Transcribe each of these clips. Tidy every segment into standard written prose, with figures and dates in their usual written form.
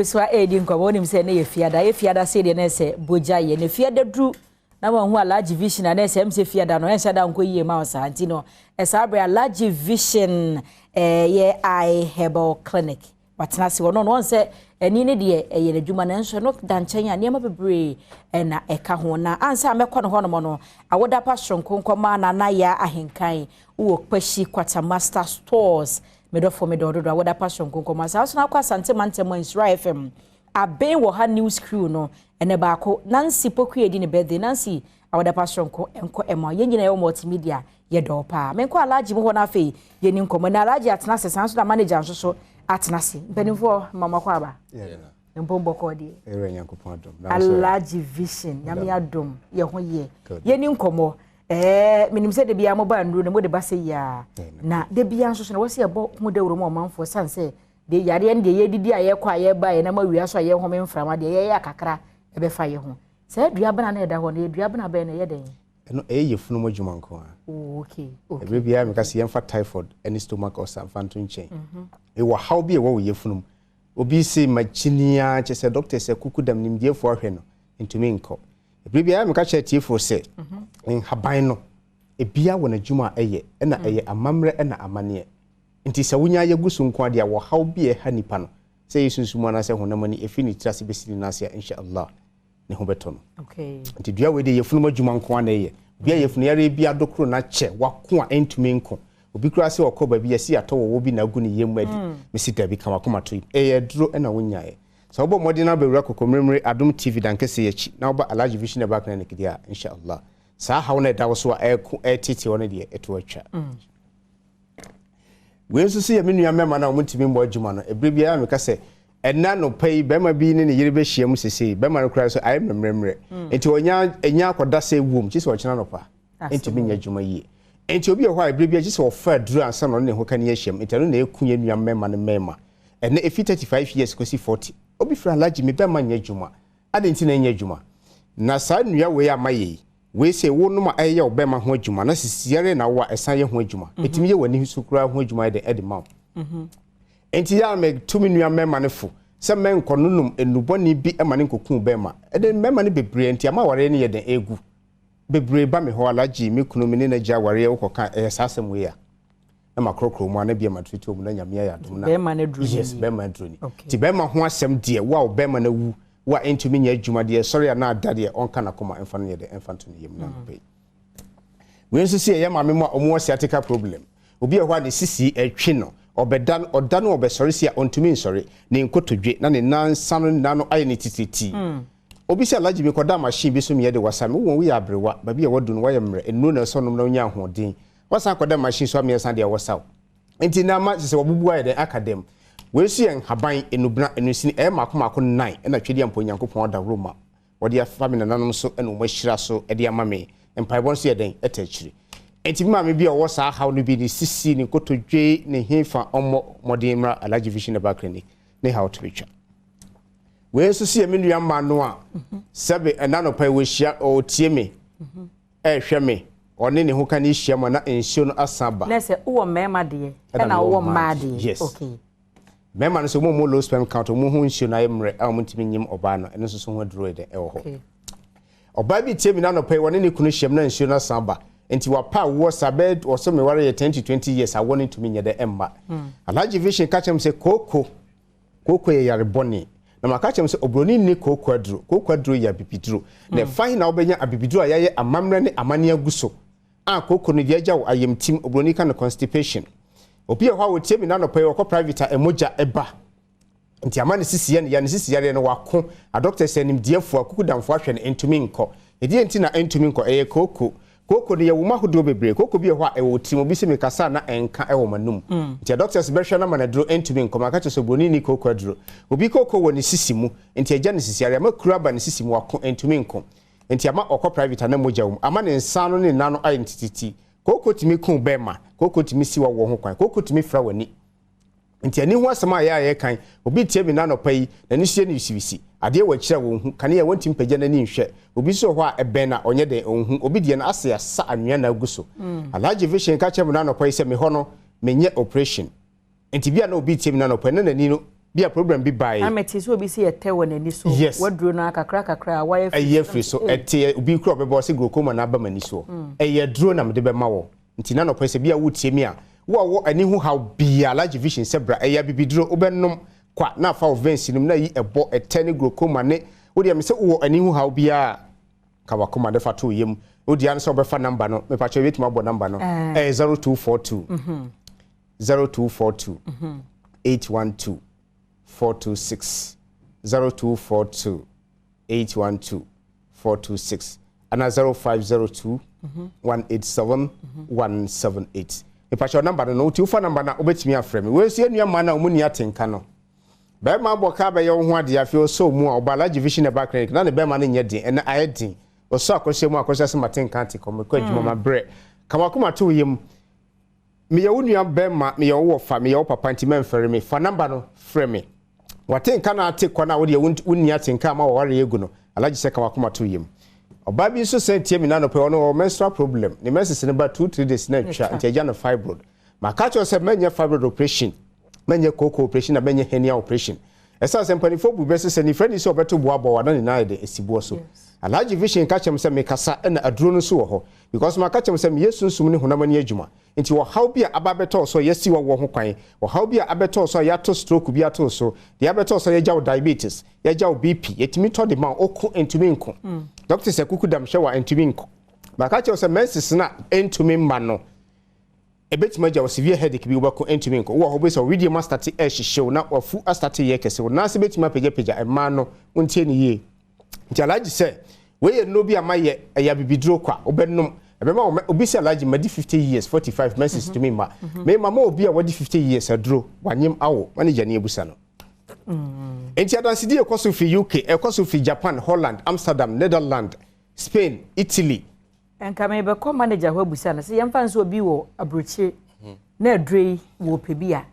So ɛredi nkɔmmɔ. Wonim sɛ ne yɛ fiada, yɛ fiada sei deɛ, na ɛsɛ bogya yɛ na fiada duru na wɔn ho Alhaji Vision a, na ɛsɛ sɛ fiada no ɛnhyɛ da nkɔ yie ma wo saa. Nti no ɛsaa berɛ Alhaji Vision ɛyɛ Eye Herbal Clinic watena ase wɔ no no wɔn sɛ ɛni ne deɛ ɛyɛ n'adwuma, nanso ɛno da nkyɛn a, nneɛma bebree ɛna ɛka ho. Na ansa mɛkɔ no hɔnom no, awoda pa soronko nkɔma Nana Yɛ Ahenkan wɔ Kpahyi Kwatamaster Stores. Medɔfo, medɔ dodo. Awoda pa soronko nkɔma saa nso na akɔ Asante Mantam a Nsura FM aben wɔ ha news crew no ɛnɛ baako Nancy Poku edi ne birthday. Nancy, awoda pa soronko nkɔ ɛma yɛn nyinaa. Ɛwɔ multimedia, yɛdɔɔ paa. Menkɔ Alhaji mu hɔ no, afei yɛni nkɔmmɔ na Alhaji atena ase, saa nso na manager nso so atena ase. Mpanimfoɔ, mama kɔ aba mpɔmbɔkɔ deɛ. Alhaji Vision, Nyame adom, yɛ ho yɛ. Yɛni nkɔmmɔ. Menim sɛ de bia moba nnuro no mode ba sɛ yia na de bia nso so na wɔsɛ yɛbɔ ho dawuro mu ɔmanfoɔ sane sɛ de yareɛ no deɛ, yɛdidi a, yɛkɔ a, yɛba, yɛ nam awia so a, yɛhome mframa deɛ, yɛyɛ akakra ɛbɛfa yɛ ho. Saa aduabena no ɛda hɔ no, aduabena bɛn na ɛyɛ dɛn? Ɛno ɛyɛ yɛfunu mu adwuma nko a. Oh, okay. Ɛberɛ biara meka sɛ yɛmfa typhoid ne stomach ulcer mfa nto nkyɛn. Ɛwɔ haw bi a ɛwɔ wo yɛfunu mu, obi se makyini a, kyɛ sɛ doctor sɛ kuku dam nimdeɛfoɔ ahwɛ no, ntumi nkɔ. Ɛberɛ biara meka kyerɛ tiefoɔ sɛ nhaban no ebia wɔ n'adwuma a ɛyɛ, ɛna ɛyɛ amammerɛ ɛna amanneɛ. Nti sɛ wonya yɛgu so nko adeɛ a, wɔhaw bi a ɛha nipa no, sɛ yɛ sunsum anaasɛ honam ani, ɛfiri ne tiri ase bɛsi ne nan ase a, insha Allah ne ho bɛtɔ no. Nti dua wei de, yɛfunum adwuma nko ara na ɛyɛ. Obi a yɛfunu yare bi adokoro na kyɛ wako a ɛntumi nko, obi koraa sɛ ɔkɔ baabi yɛsi atɔ wɔwɔ bi na agu ne yam adi, mesi dabi, ka wakoma to yi, ɛyɛ aduro ɛna wonyaeɛ. Sɛ wobɔ mmɔden na wobɛwura Kɔkɔmmeremmere Adom TV dankɛsɛ yi akyi na woba Alhaji Vision Herbal Clinic deɛ a, insha Allah saa haw no ɛda wo so a ɛko ɛtete hɔ no deɛ, ɛto atwa. Wei nso so yɛ me nua mmarima no a wɔntumi mmɔ adwuma no. Ɛberɛ biara meka sɛ ɛna nɔpa yi, bɛrima bi ne ne yere bɛhyia mu sesei, bɛrima no koraa nso ayɛ mmerɛmmerɛ, nti ɔnya ɛnya akɔda sɛ wom kye sɛ ɔkyena nɔpa ntumi nyɛ adwuma yie. Nti obi wɔ hɔ a, ɛberɛ bi akyi sɛ ɔfa aduru ansa na ɔne ne ho ka ne ahyia mu. Nti ɛno na ɛku yɛ nua mmarima no. Mmarima ɛnɛ ɛfi 35 years kɔsi 40, obi fira, "Alhaji, me bɛrima nyɛ adwuma ade." Nti na ɛnyɛ adwuma na saa nnua wei ama yɛ yi, wei sɛ wo nom a, ɛyɛ wo bɛrima ho adwuma na sisiare na wo a ɛsan yɛ ho adwuma, ɛtumi yɛ w'ani so koraa ho adwuma yɛ de ɛde ma wo. Nti yɛ a mɛtu me nua mmarima no fo sɛ mɛnkɔ nonom nnubɔne bi ma ne nkɔku bɛrima. Ɛde mmarima no bebree nti ama awareɛ no yɛ den egu bebree ba me hɔ, "Alhaji, me kunu, me ne n'agya awareɛ." Wokɔka ɛyɛ saa asɛm wei a, na makorɔkorɔ mu a, na bia matutu mu na Nyame ayɛ adom na bɛrima no aduro. Yes, bɛrima aduro ni. Nti bɛrima ho asɛm deɛ, wo a wo bɛrima no awu, wo a ɛntumi nyɛ adwuma deɛ, sɔre a na ada deɛ, ɔnka n'akoma ɛmfa no yɛ dɛ ɛmfa nto ne yam na anɔpa yi. Wei nso si ɛyɛ maame mu a ɔmo wɔ sciatica problem. Obi wɔ hɔ a ne sisi ɛtwe no, ɔbɛda no, ɔda no, ɔbɛsɔre si a, ɔntumi nsɔre, ne nkotodwe na ne nan nsa no nan no ayɛ ne tititi. Obi sɛ, "Alhaji, mi kɔda machine bi so meyɛ de wasa me wɔn." Woyɛ aberewa, baabi a wadu no, wayɛ mmerɛ, nnuro na ɛsɔ nom na wonya ahoɔden, wasan kɔda machine so ameyɛsan deɛ wɔsa wo. Nti na ama sɛ wɔbubu ayɛ dɛn aka dɛm. Wei nso yɛ nhaban enubena enusini, ɛyɛ mako mako nnan ɛna twɛdeɛ mpo Nyankopɔn adaworo ma wɔde afa me nananom so ɛna wɔn ahyira so ɛde ama me. Mpaebɔ nso yɛ dɛn ɛta akyire. Nti mi maame bi a ɔwɔ saa haw no bi, ne sisi, ne nkotodwe, ne hefa, ɔmmɔ mmɔden mmra Alhaji Vision Herbal Clinic ne haw to betwa. Wei nso so yɛ me nua mmaa no a sɛbe ɛna nɔpa yi wɔahyia, ɔtie me, ɛrehwɛ me, ɔne ne ho ka ne hyia mu a na nsuo no asan ba. Na sɛ wowɔ mmarima deɛ ɛna wowɔ mmaa deɛ? Yes. Mmarima no sɛ wɔn mu low sperm count, wɔn ho nsuo no ayɛ mmerɛ a wɔn ntumi nyim ɔbaa no, ɛno nso so ho aduro yɛ dɛ ɛwɔ hɔ. Ɔbaa bi tie mi n'anɔpa yi, wɔne ne kunu hyia mu na nsuo no asan ba, nti wapa awoɔ sa bɛɛ wɔsɛ meware yɛ 10 to 20 years, awoɔ no ntumi nyɛ dɛ ɛmma. Alhaji Vision ka kyerɛ m sɛ kooko kooko yɛ yare bɔne, na maka kyerɛ m sɛ oburoni nni kooko aduro. Kooko aduro yɛ abibiduro, na ɛfa he na wobɛnya abibiduro a yɛayɛ amammerɛ ne amanneɛ agu so a kooko no deɛ agya wo ayamtim? Oburoni ka no constipation. Obi wɔ hɔ a wɔtie mi n'anɔpa yi, wɔkɔ private a, ɛmogya ɛba, nti ama ne sisi yɛ ne ya, ne sisi yareɛ no wako a, doctor sɛ nimdeɛfoɔ akukudamfoɔ ahwɛ no, ntumi nkɔ. Ɛdeɛ nti na ntumi nkɔ? Ɛyɛ kooko. Kooko no yɛwɔ mu ahodoɔ bebree. Kooko bi wɔ hɔ a ɛwɔ tirim, obi sɛ mekasa na ɛnka ɛwɔ m'anum, nti doctors bɛhwɛ no ama no aduro, ntumi nkɔ. Maka kyerɛ sɛ oburoni ni kooko aduro. Obi kooko wɔ ne sisi mu, nti agya ne sisi yareɛ ama kuro aba ne sisi mu, wako, ntumi nkɔ, nti ama ɔkɔ private a na mogya wɔ mu, ama ne nsa no ne nan no ayɛ ntititi. Kooko tumi kun bɛrima, kooko tumi si wɔ ho kwan, kooko tumi fira w'ani. Nti ani ho asɛm a yɛ a yɛkan, obi tie mi n'anɔpa yi, n'ani so yɛ no wisiwisi, adeɛ wɔ akyire a wɔnhu, kanea wɔntumi mpagya n'ani nhwɛ. Obi nso wɔ hɔ a ɛbɛn na ɔnyɛ den ɔnhu. Obi deɛ no ase asa anwea na agu so. Alhaji Vision ka kyerɛ mu n'anɔpa yi sɛ me hɔ no menyɛ operation. Nti bi a na obi tie mi n'anɔpa yi na n'ani no Bi a problem bi bae. Na mete sɛ obi sɛ yɛtɛ wɔ n'ani so. Yes. Waduro no kakra kakra a wayɛ firi. Ɛyɛ firi so. Ɛte obi kura ɔbɛbɔ sɛ glaucoma na aba m'ani soɔ. Ɛyɛ aduro na mede bɛma wɔ. Nti na nɔpɛ sɛ bi a wotie mi a, wo a wɔ ani ho haw bia, Alhaji Vision sɛ bra, ɛyɛ abibiduro wobɛnom kwa na afa wo veins no mu na yi ɛbɔ ɛtɛ ne glaucoma ne wo deɛ me sɛ wowɔ ani ho haw biara ka wakoma de fa to yam. Wo deɛ ano sɛ wobɛfa number no, mepakyɛ wobɛtumi abɔ number no. Ɛyɛ 0242 0242 812 426 0242 812 426 ana 0502 187 178. Mepakyɛ number no no wotu fa number na wobɛtumi afrɛ me. Wei nso yɛ nua mmaa no a wɔn ni atenka no. Bɛrima abɔ kaa bɛyɛ wo ho adeɛ afei ɔsɔ mu a ɔba Alhaji Vision Herbal Clinic na ne bɛrima no nyɛ den ɛnɛ ayɛ den. Ɔsɔ akɔhyɛ mu akɔhyɛ sɛ matenka ate kɔ mekɔ adwuma ma brɛ. Ka wakoma to wo yam. Meyɛ wo nua bɛrima, meyɛ wo wɔfa, meyɛ wo papa nti mɛmfɛre me. Fa number no frɛ me. Watenka na ate kɔ na wo deɛ wonni atenka ama wɔware egu no. Alhaji sɛ ka wakoma to yam. Ɔbaa bi nso sɛ tie me nanɔpɛ ɔno ɔwɔ menstrual problem. Ne menses no ba 2-3 days na atwa nti agya no fibroid. Maka kyerɛ sɛ mɛnyɛ fibroid operation, mɛnyɛ kooko operation na mɛnyɛ hernia operation. Ɛsiane sɛ mpanimfoɔ bu bɛ sɛ sɛ nifrani sɛ ɔbɛto boa bɔ wa na ne nan yɛ de esi boɔ so. Alhaji Vision ka kyerɛ m sɛ mekasa ɛna aduro no nso wɔ hɔ because maka kyerɛ m sɛ meyɛ sunsum ne honam ani adwuma. Nti ɔhaw bi a aba bɛtɔɔ so a yɛasi wɔ ho kwan, ɔhaw bi a abɛtɔɔ so a yɛato stroke bi ato so, deɛ abɛtɔɔ so a yɛgya wo diabetes, yɛgya wo BP, yɛtumi tɔ de ma wo, ɔko ntumi nko. Doctor sɛ kuku dam hyɛ wa ntumi nko. Maka kyerɛ sɛ menses na ntumi mma no, ebetumi agya wo severe headache bi wobɛko ntumi nko. Wowɔ hɔ bɛ sɛ wo wedeɛ mu astart ɛhyehyɛw na wafu astart yɛ kɛse, wo nan ase bɛtumi apagyapagya mmaa no, wontie ne yie. Nti Alhaji sɛ wei yɛ nnuro bi a mayɛ, ɛyɛ abibiduro kwa, wobɛnom ɛbɛma obi sɛ Alhaji madi 50 years, 45 menses tumi mma. Me ma obi a wadi 50 years aduro, wanyem awo, manager ne abusa no. Nti adansedie ɛkɔ so firi UK, ɛkɔ so firi Japan, Holland, Amsterdam, Netherlands, Spain, Italy. Nka mebɛkɔ manager hɔ abusa no sɛ yɛmfa nso obi wɔ aburokyire na aduro yi wɔ pɛ bi a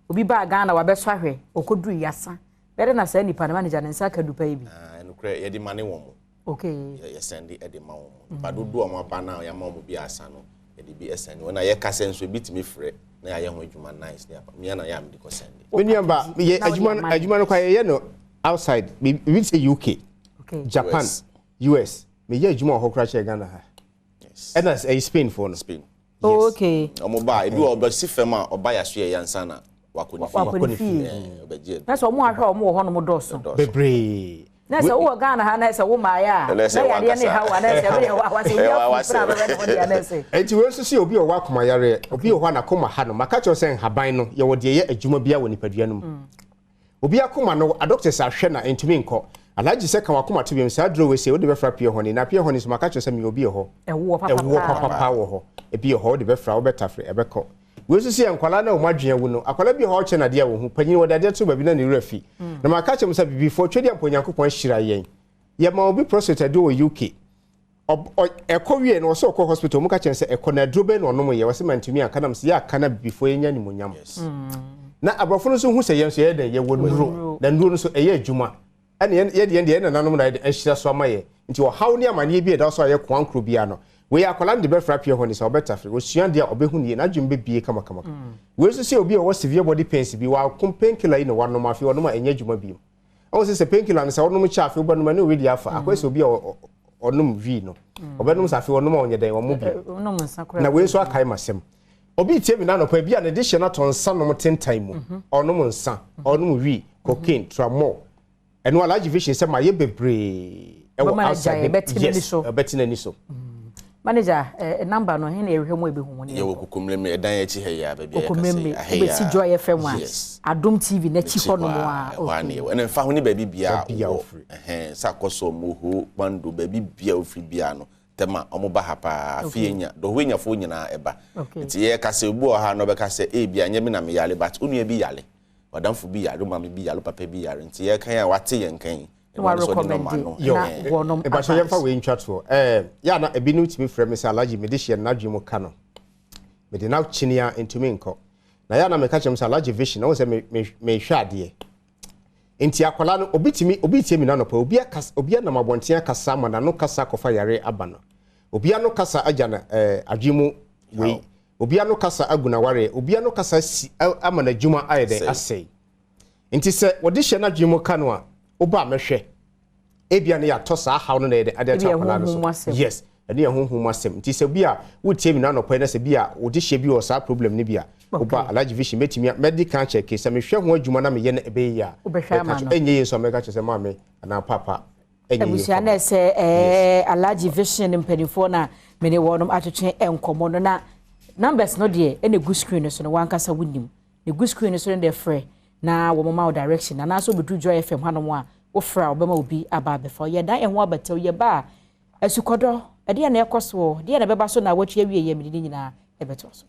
obi baa Ghana wabɛsɔ ahwɛ ɔkɔduru yasa bɛde na saa nipa no manager ne nsa aka dupa yi bi. Nokorɛ yɛde ma ne wɔn mo. Yɛ sɛnde ɛde ma wɔn mo. Nipa dodoɔ a wɔn aba na yɛama wɔn bi asa no yɛde bi ɛsɛnde wɔn na yɛka sɛ nso ebi tumi frɛ na yɛayɛ ho adwuma nice ne apa mmea na yɛ a mede kɔ sɛnde. Me nua ba yɛ adwuma no kwa yɛyɛ no outside bi sɛ UK, Japan, US. Meyɛ adwuma wɔ hɔ koraa kyerɛ Ghana ha. Ɛna ɛyɛ Spain foɔ no. Spain. Oh, okay. Ɔmo ba ebi wɔ ɔbɛsi fam a ɔba yaso yɛ yansa na wakɔ ne fie. Wakɔ ne fie. Ɔbɛgye. Na sɛ ɔmo ahwɛ ɔmo wɔ hɔ nom dɔɔso. Bebree. Na sɛ wowɔ Ghana ha na sɛ wo maayɛ a na yadeɛ ne ha wa na sɛ woyɛ wa sɛ obi afiri fira bɛbɛ ne ho deɛ na sɛ. Enti wei nso sɛ obi a ɔwɔ akoma yareɛ, obi wɔ hɔ a n'akoma ha no, maka kyerɛ sɛ nhaban no yɛwɔ deɛ ɛyɛ adwuma biara wɔ nipadua no mu. Obi akoma no, adoctors ahwɛ na ntumi nkɔ. Alhaji sɛ ka wakoma to wiem saa duro wei sɛ wode bɛfra pure honey na pure honey nso maka kyerɛ sɛ meyɛ obi wɔ hɔ. Ɛwoɔ papapa wɔ hɔ. Ebi wɔ hɔ wode bɛfra wobɛtafere ɛbɛkɔ. Wei nso sɛ nkwalaa na wɔn adwene awu no, akwalaa bi wɔ hɔ ɔkyɛ nadeɛ a wɔhu, panyin wɔde adeɛ to baabi na ne werɛ fi. Na maka kyerɛ mo sɛ bibifoɔ twɛdeɛ mpo Onyankopɔn ahyira yɛn. Yɛma obi prostate aduro wɔ UK. Ɛkɔ wie no ɔsɛ ɔkɔ hospital mu ka kyerɛ sɛ ɛkɔ na aduro bɛn na ɔnom yɛ wɔsɛ mantumi anka nam sɛ yɛ aka na bibifoɔ yɛnya nimonyam. Na aborɔfo no nso hu sɛ yɛn nso yɛyɛ dɛn yɛwɔ nnuro na nnuro no nso ɛyɛ adwuma. Ɛna yɛde yɛn deɛ yɛn nananom na yɛde ahyira so ama yɛ. Nti ɔhaw ne amanneɛ bi a ɛda so a yɛ koa nkoro biara no, wei akwadaa no de bɛfra pure honey sɛ ɔbɛtafere, osua deɛ a ɔbɛhu ne yie, n'adwene bɛbie kamakama. Wei nso sɛ obi a ɔwɔ severe body pains bi, wako painkiller yi na wanom afei ɔnom a ɛnyɛ adwuma bio. Ɔwɔ sɛ painkiller no sɛ ɔnom kyɛ afei wobɛnom ɛne owi deɛ afa, akɔyɛ sɛ obi a ɔnom wii no, ɔbɛnom sɛ afei ɔnom a ɔnyɛ dɛn ɔmo bio. Na wei nso akae m'asɛm. Obi tie mi n'anɔpa bi a ne de hyɛ n'atɔ nsa nom tentan mu, ɔnom nsa, ɔnom wii, cocaine, tramol. Ɛno Alhaji Vision sɛ mayɛ bebree ɛwɔ outside. Yes, ɛbɛte n'ani so. Manager, number no he na yɛhwɛ mu ebi hu mu ne. Yɛwɔ Kokomlemle ɛdan akyi ha yi a baabi a yɛka Kokomlemle wobɛsi Joy FM a Adom TV n'akyi hɔ nom a. Okay. Ɛna mfa ho ne baabi bia wɔ ɛhɛn sɛ akɔsɔ moho kwando baabi bia ofiri bia no tɛma ɔmo ba ha paa afei nya dɔho enyafoɔ nyinaa ɛba. Nti yɛka sɛ obi wɔ ha na ɔbɛka sɛ ebi anyɛ mi na me yare but onua bi yare. Wadamfo bi yare, maame bi yare, papa bi yare. Nti yɛka yɛn a wate yɛn kan. Na warecommend na wɔnom advice. Yɛmfa wei ntwa toɔ. Yɛ na ebinom tumi frɛ me sɛ Alhaji mede hyɛ n'adwene mu ka no. Mede na kyini a ntumi nkɔ. Na yɛ na meka kyerɛ m sɛ Alhaji Vision ɔwɔ sɛ mehwɛ adeɛ. Nti akwalaa no obi tumi obi tie mi n'anɔpɛ obi akasa obi anam abɔnten akasa ama n'ano kasa akɔfa yare aba no. Obi ano kasa agya na adwene mu wei. Obi ano kasa agu na ware, obi ano kasa si ama n'adwuma ayɛ dɛn asɛe. Nti sɛ wɔde hyɛ n'adwene mu ka no a, woba a mɛhwɛ. Ebia ne yɛatɔ saa haw no na yɛde ade ato akwadaa no so. Yes, ɛne yɛ honhom mu asɛm. Nti sɛ bi a wotie mi n'anɔpɔ yi na sɛ bi a wode hyɛ bi wɔ saa problem no bi a, woba Alhaji Vision mɛtumi mɛdi kan kyɛ ke sɛ mehwɛ ho adwuma na meyɛ no ɛbɛyɛ yie a, ɛnyɛ yie nso a mɛka kyerɛ sɛ maame anaa papa ɛnyɛ yie. Abusua na ɛsɛ ɛɛ Alhaji Vision mpanimfoɔ na mene wɔnom atwetwe nkɔmmɔ no na numbers no deɛ ɛna egu screen no so no wankasa wonim. Egu screen no so no deɛ frɛ na wɔn ma wo direction anaasɛ wobɛduru Joy FM hanom a wofrɛ a wɔbɛma obi aba abɛfa. Yɛdan ɛho abɛtɛw yɛba a asukɔdɔ ɛdeɛ na ɛkɔ soɔ deɛ na ɛbɛba so na wɔatwi awie yɛ mede ne nyinaa ɛbɛtoa so.